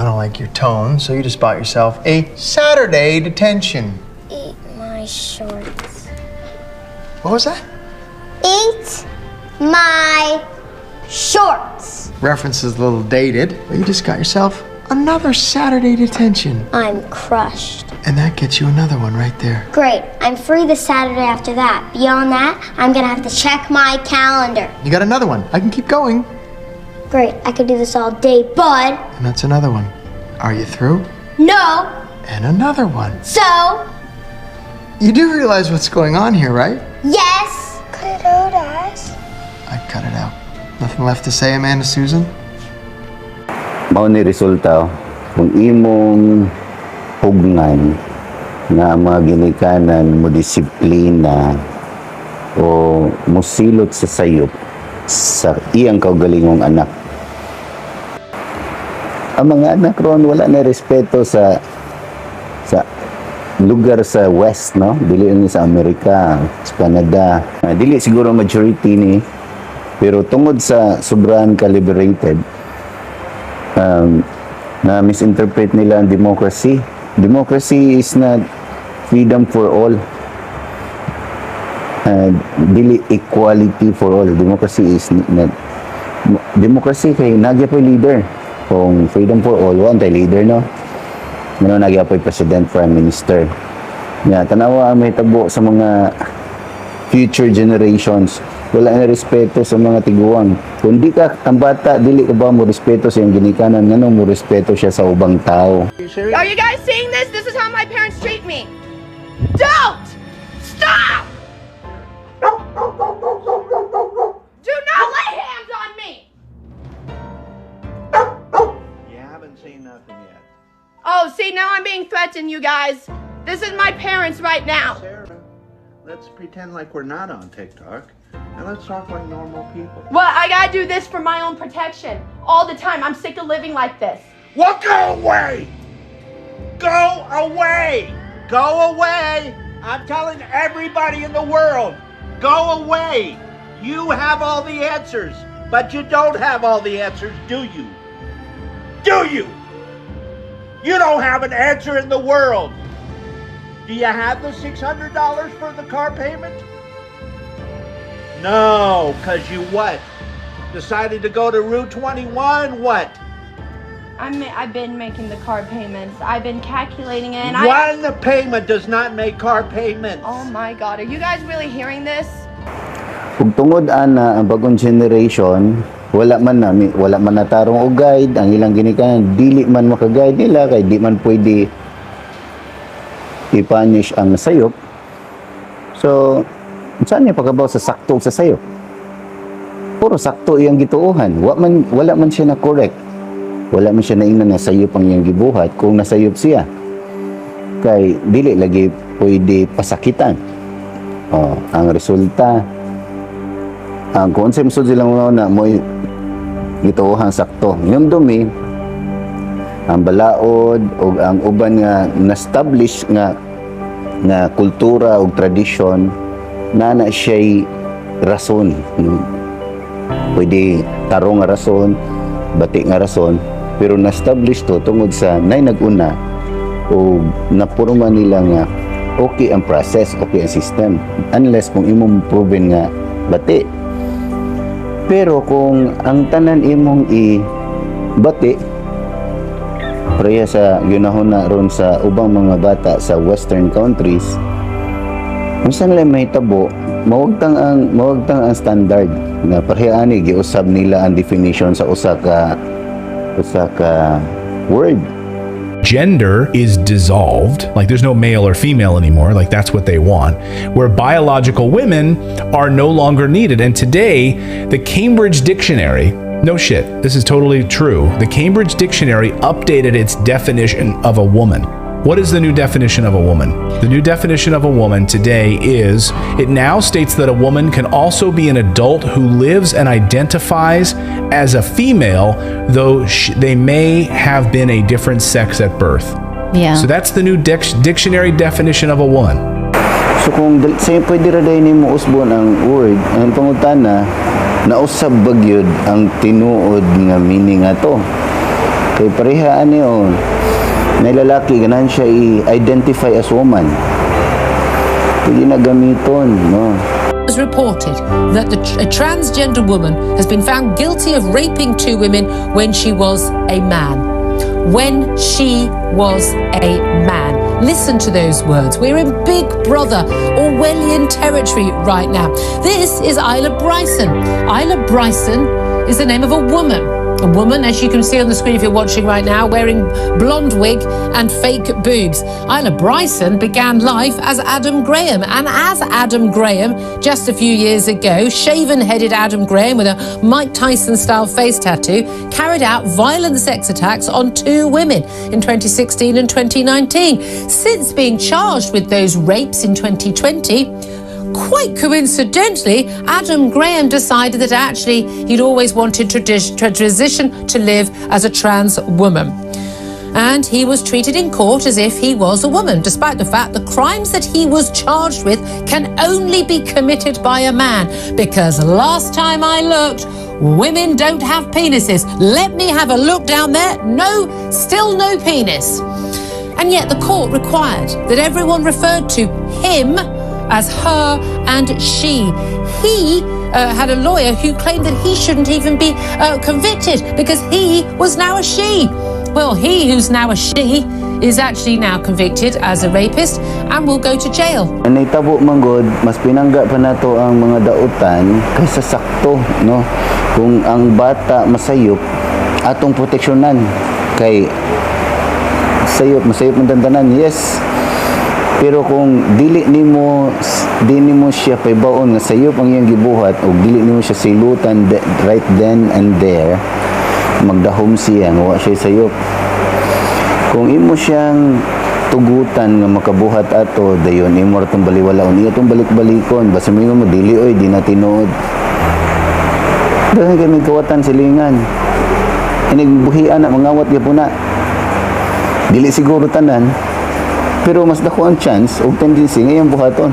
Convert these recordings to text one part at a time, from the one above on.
I don't like your tone, so you just bought yourself a Saturday detention. Eat my shorts. What was that? Eat my shorts. Reference is a little dated, but you just got yourself another Saturday detention. I'm crushed. And that gets you another one right there. Great. I'm free the Saturday after that. Beyond that, I'm gonna have to check my calendar. You got another one. I can keep going. Great. I could do this all day, bud. And that's another one. Are you through? No. And another one. So, You do realize what's going on here, right? Yes. Cut it out, us. I'd cut it out. Nothing left to say, Amanda Susan? Mao ni resulta kung imong pugngan nga ang mga ginikanan mo disiplina o musilot sa sayop sa iyang kaugalingong anak. Ang mga anak ron, wala na respeto sa lugar sa West, no? Dili ni sa Amerika, sa Canada. Ah, dili siguro majority ni, pero tungod sa sobrang ka-liberated, na misinterpret nila ang democracy. Democracy is not freedom for all. Dili equality for all. Democracy is not democracy kay naa gyapoy leader. Kung freedom for all, wa tay leader, no? Ngano naa gyapoy president, prime minister? Nya, tanawa ang mahitabo sa mga future generations. Wala na respeto sa mga tiguang. Kung di ka, ang bata, dili ka ba mo respeto sa iyang ginikanan, ngano mo respeto siya sa ubang tao? Are you guys seeing this? This is how my parents treat me. Don't! Stop! Do not lay hands on me! You haven't seen nothing yet. Oh, see, now I'm being threatened, you guys. This is my parents right now. Sarah, let's pretend like we're not on TikTok and let's talk like normal people. Well, I gotta do this for my own protection. All the time. I'm sick of living like this. Well, go away! Go away! Go away! I'm telling everybody in the world, go away! You have all the answers, but you don't have all the answers, do you? Do you? You don't have an answer in the world. Do you have the $600 for the car payment? No, because you what? Decided to go to Rue 21? What? I've been making the car payments. I've been calculating it. And I. One payment does not make car payments. Oh my God. Are you guys really hearing this? Ug tungod ana, ang bagong generation wala man natarong og guide ang ilang ginikanan, dili man maka-guide nila kay di man pwede i-punish ang sayop. So, saan niya pagkabaw sa sakto sa sayop? Puro sakto iyang gituohan. Wala man siya na correct. Wala man siya naingnan na sayop ang iyang gibuhat kung nasayop siya. Kay dili lagi pwede pasakitan. Oh, ang resulta, ang kung unsay musod silang una mo'y gituohan sakto. Yung dumi, ang balaod o ang uban nga na-establish nga nga kultura o tradisyon na na siya'y rason. Pwede tarong nga rason, bati nga rason, pero na-establish to tungod sa nay nag-una o napurma nila nga okay ang process, okay ang system. Unless kung imong proven nga bati. Pero kung ang tanan imong i bati, pareha sa ginahon na ron sa ubang mga bata sa Western countries, unsa nila mahitabo, mawagtang ang standard na pareha ani giusab nila ang definition sa usa ka word. Gender is dissolved, like there's no male or female anymore, like that's what they want, where biological women are no longer needed. And today, the Cambridge Dictionary, no shit, this is totally true, the Cambridge Dictionary updated its definition of a woman. What is the new definition of a woman? The new definition of a woman today is, it now states that a woman can also be an adult who lives and identifies as a female, though they may have been a different sex at birth. So that's the new dictionary definition of a woman. So kung say pwede ra diay nimo usbon ang word, ang pangutana, nausab ba gyud ang tinuod nga meaning ato? Kay pareha ani, oh. May lalaki ganahan siya i-identify as woman. Pwede na gamiton, no? Was reported that a transgender woman has been found guilty of raping two women when she was a man. When she was a man. Listen to those words. We're in Big Brother Orwellian territory right now. This is Isla Bryson. Isla Bryson is the name of a woman. A woman, as you can see on the screen if you're watching right now, wearing blonde wig and fake boobs. Isla Bryson began life as Adam Graham, and as Adam Graham, just a few years ago, shaven headed Adam Graham with a Mike Tyson style face tattoo carried out violent sex attacks on two women in 2016 and 2019. Since being charged with those rapes in 2020, quite coincidentally, Adam Graham decided that actually he'd always wanted to transition to live as a trans woman. And he was treated in court as if he was a woman, despite the fact the crimes that he was charged with can only be committed by a man. Because last time I looked, women don't have penises. Let me have a look down there. No, still no penis. And yet the court required that everyone referred to him as her and she. He had a lawyer who claimed that he shouldn't even be convicted because he was now a she. Well, he who's now a she is actually now convicted as a rapist and will go to jail. Ang nahitabo man gud, mas pinangga pa nato ang mga dautan kaysa sakto, no? Kung ang bata masayop, atong proteksyonan kay sayop, masayop man tanan, yes. Pero kung dili nimo siya paybaon nga sayop ang iyang gibuhat o dili nimo siya silutan right then and there, magdahom siya nga wa siya sayop. Kung imo siyang tugutan nga makabuhat ato, dayon imo ra tong baliwalaon, iya tong balik-balikon, basta moingon mo, "Dili oy, di na tinuod." Daghan kay kawatan silingan. Inig buhian na mangawat gyapon na. Dili siguro tanan, pero mas dako ang chance o tendency nga iyang buhaton.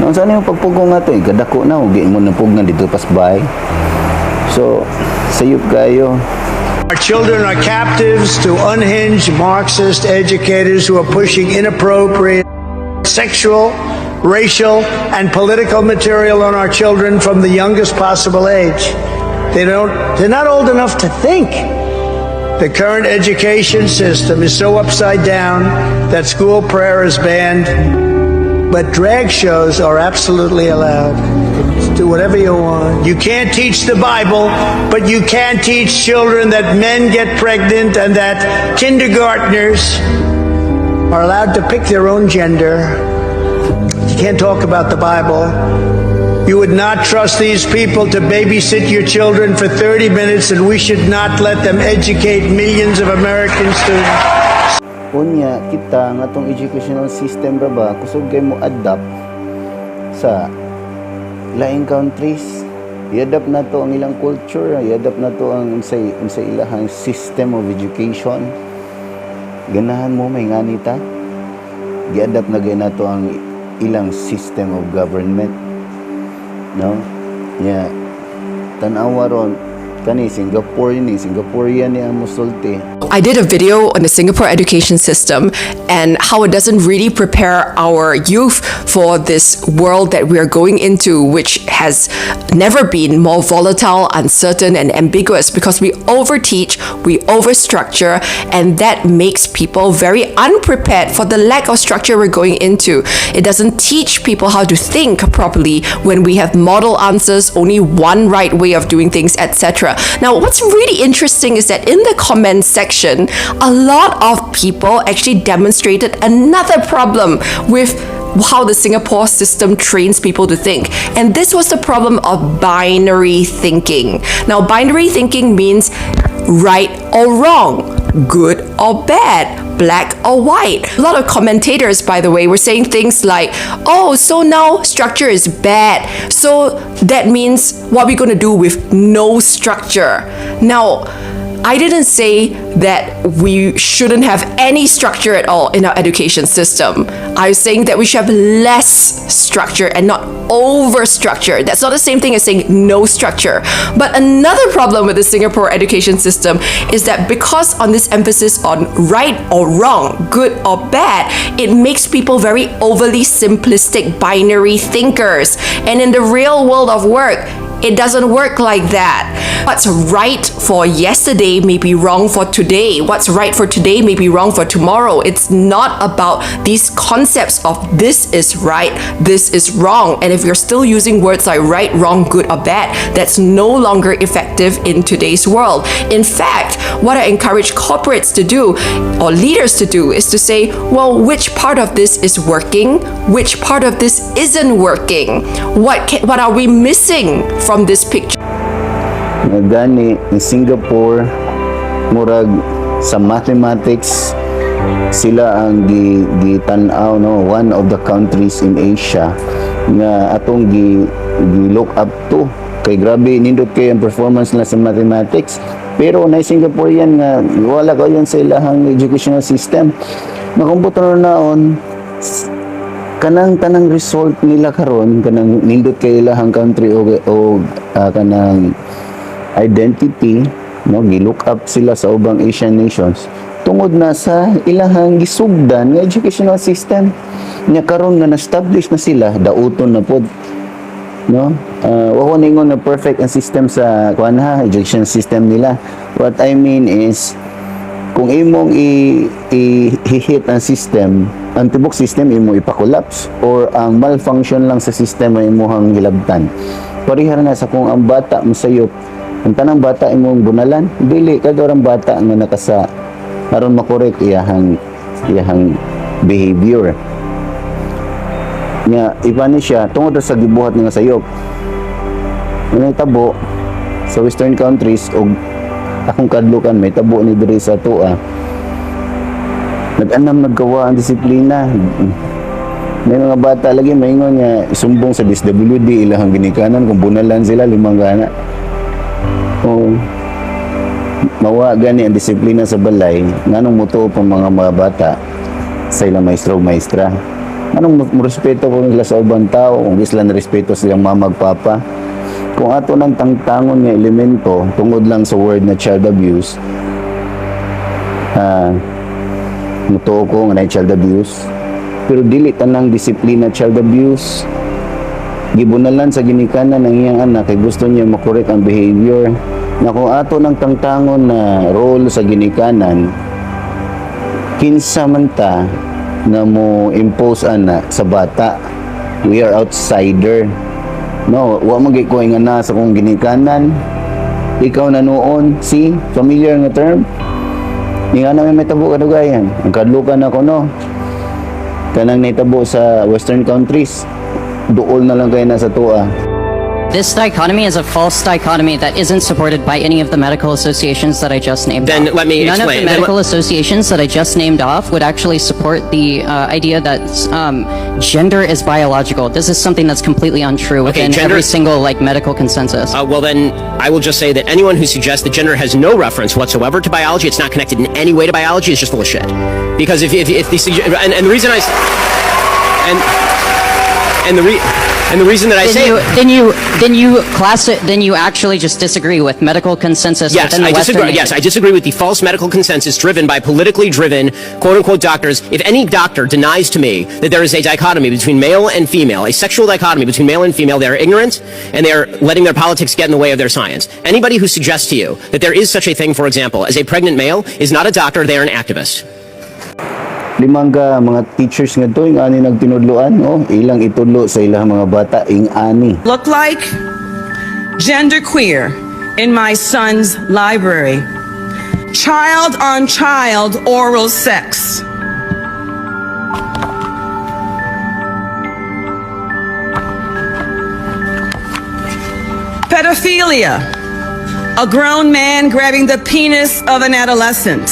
Noon saan yung pagpugong nga to, eh, kadako na, ug di mo napugnan dito pasbay. So, sayop kayo. Our children are captives to unhinged Marxist educators who are pushing inappropriate sexual, racial, and political material on our children from the youngest possible age. They don't, they're not old enough to think. The current education system is so upside down that school prayer is banned, but drag shows are absolutely allowed. Do whatever you want. You can't teach the Bible, but you can teach children that men get pregnant and that kindergartners are allowed to pick their own gender. You can't talk about the Bible. You would not trust these people to babysit your children for 30 minutes, and we should not let them educate millions of American students. Unya, kita nga atong educational system ra ba, kusog kay mo adapt sa laing countries. I-adapt na to ang ilang culture, i-adapt na to ang unsay ilahang system of education. Ganahan mo may nganita. Gi-adapt na gay nato ang ilang system of government. No? Yeah. Tan-awa ron kani Singapore ni Singaporean ni ang musulti. I did a video on the Singapore education system and how it doesn't really prepare our youth for this world that we are going into, which has never been more volatile, uncertain, and ambiguous because we overteach, we overstructure, and that makes people very unprepared for the lack of structure we're going into. It doesn't teach people how to think properly when we have model answers, only one right way of doing things, etc. Now, what's really interesting is that in the comment section, a lot of people actually demonstrated another problem with how the Singapore system trains people to think. And this was the problem of binary thinking. Now, binary thinking means right or wrong, good or bad, black or white. A lot of commentators, by the way, were saying things like, "Oh, so now structure is bad. So that means what are we going to do with no structure?" Now, I didn't say that we shouldn't have any structure at all in our education system. I was saying that we should have less structure and not over structure. That's not the same thing as saying no structure. But another problem with the Singapore education system is that because on this emphasis on right or wrong, good or bad, it makes people very overly simplistic binary thinkers. And in the real world of work, it doesn't work like that. What's right for yesterday may be wrong for today. What's right for today may be wrong for tomorrow. It's not about these concepts of this is right, this is wrong. And if you're still using words like right, wrong, good, or bad, that's no longer effective in today's world. In fact, what I encourage corporates to do or leaders to do is to say, well, which part of this is working? Which part of this isn't working? What are we missing from this picture? Nga gani in Singapore, murag sa mathematics sila ang gi gitan-aw, no, one of the countries in Asia nga atong gi look up to kay grabe nindot kay ang performance nila sa mathematics. Pero na Singaporean nga wala kayon sa ilahang educational system, nakumputo na naon kanang tanang result nila karon, kanang nindot kay ilahang country o kanang identity, no, gi-look up sila sa ubang Asian nations tungod na sa ilahang gisugdan nga educational system. Nya karon nga na-establish na sila, dauton na pod, no. Wa ko ningon na perfect ang system sa kuan ha, education system nila. What I mean is kung imong i-hit ang system, ang tibok system imo ipa-collapse or ang malfunction lang sa system ay imuhang gilabtan, pareha na sa kung ang bata mosayop, ang tanang bata imong bunalan. Dili kadto ang bata nga nakasa aron makorek iyahang behavior nya iba ni siya tungod sa gibuhat nga sayop. Ang tabo sa western countries og akong kadlukan may tabo ni diri sa atoa, nag-anam nagkawa ang disiplina. May mga bata lagi maingon nga isumbong sa DSWD ilahang ginikanan kung bunalan sila limang gana o mawa gani ang disiplina sa balay. Nganong mutuo pa mga bata sa ilang maestro o maestra? Anong mo respeto po nila sa ubang tao kung di sila respeto sa ilang mama ug papa? Kung ato nang tangtangon nga elemento tungod lang sa word na child abuse, mutuo ko nga na child abuse, pero dili tanang disiplina child abuse. Gibunalan sa ginikanan ng iyang anak kay gusto niya makorek ang behavior. Na kung ato nang tangtangon na role sa ginikanan, kinsa man ta nga mo impose ana sa bata? We are outsider, no? Wa man gyud ko nga na sa kong ginikanan, ikaw na noon. See, familiar nga term ni nga namin may tabo kadugayan. Ang kadlukan ako, no, kanang naitabo sa western countries, duol na lang kay na sa atoa. This dichotomy is a false dichotomy that isn't supported by any of the medical associations that I just named Then off. Let me None explain. of the medical associations that I just named off would actually support the idea that gender is biological. This is something that's completely untrue Okay, within gender- every single, like, medical consensus. Well, then I will just say that anyone who suggests that gender has no reference whatsoever to biology, it's not connected in any way to biology, is just full of shit. Because if the and the reason I s- and the reason that I Then say you then you class it, then you actually just disagree with medical consensus Yes, within the I Western disagree. Yes, nation. I disagree with the false medical consensus driven by politically driven, quote unquote, doctors. If any doctor denies to me that there is a dichotomy between male and female, a sexual dichotomy between male and female, they are ignorant and they are letting their politics get in the way of their science. Anybody who suggests to you that there is such a thing, for example, as a pregnant male is not a doctor, they are an activist. Limang ka mga teachers nga to ing ani nagtinudloan, oh, ilang itudlo sa ilang mga bata ing ani. Look like genderqueer in my son's library. Child on child oral sex. Pedophilia. A grown man grabbing the penis of an adolescent.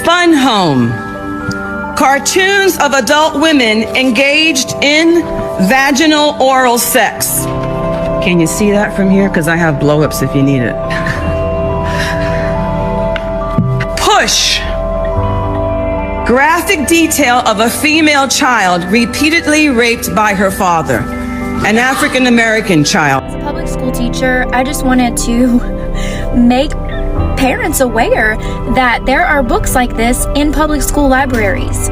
Fun home. Cartoons of adult women engaged in vaginal oral sex. Can you see that from here? Because I have blow ups if you need it. Push. Graphic detail of a female child repeatedly raped by her father, an African American child. As a public school teacher, I just wanted to make parents aware that there are books like this in public school libraries.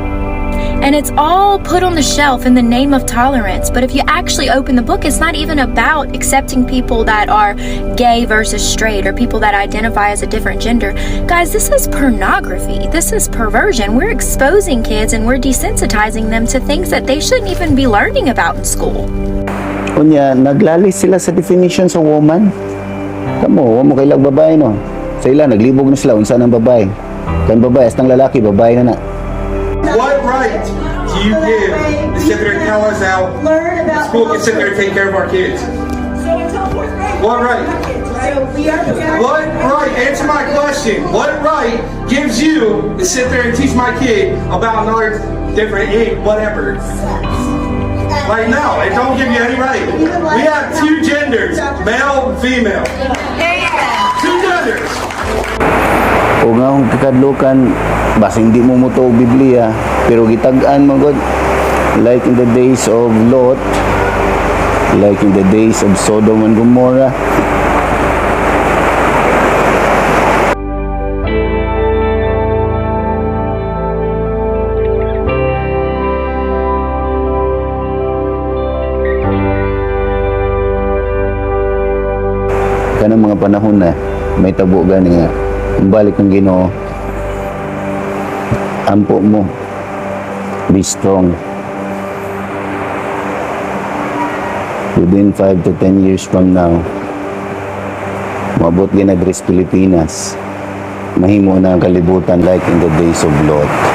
And it's all put on the shelf in the name of tolerance. But if you actually open the book, it's not even about accepting people that are gay versus straight or people that identify as a different gender. Guys, this is pornography. This is perversion. We're exposing kids and we're desensitizing them to things that they shouldn't even be learning about in school. Unya, naglalis sila sa definition sa woman. Kamo, wa mo kailag babae, no? Sa ila, naglibog na sila, unsa ng babae. Kan babae, astang lalaki, babae na na. What right do you give to sit there and tell us how the school can sit there and take care of our kids? What right? What right? Answer my question. What right gives you to sit there and teach my kid about another different age, whatever? Like, no, it don't give you any right. We have two genders, male and female. Two genders. O nga akong kakadlukan, basin di mo mo og Biblia, pero gitag-an mo god, like in the days of Lot, like in the days of Sodom and Gomorrah. Kanang mga panahon na may tabo gani nga balik ng Ginoo, ampo mo, be strong. Within 5 to 10 years from now, maabot gyud na diri sa Pilipinas, mahimo na ang kalibutan like in the days of Lot.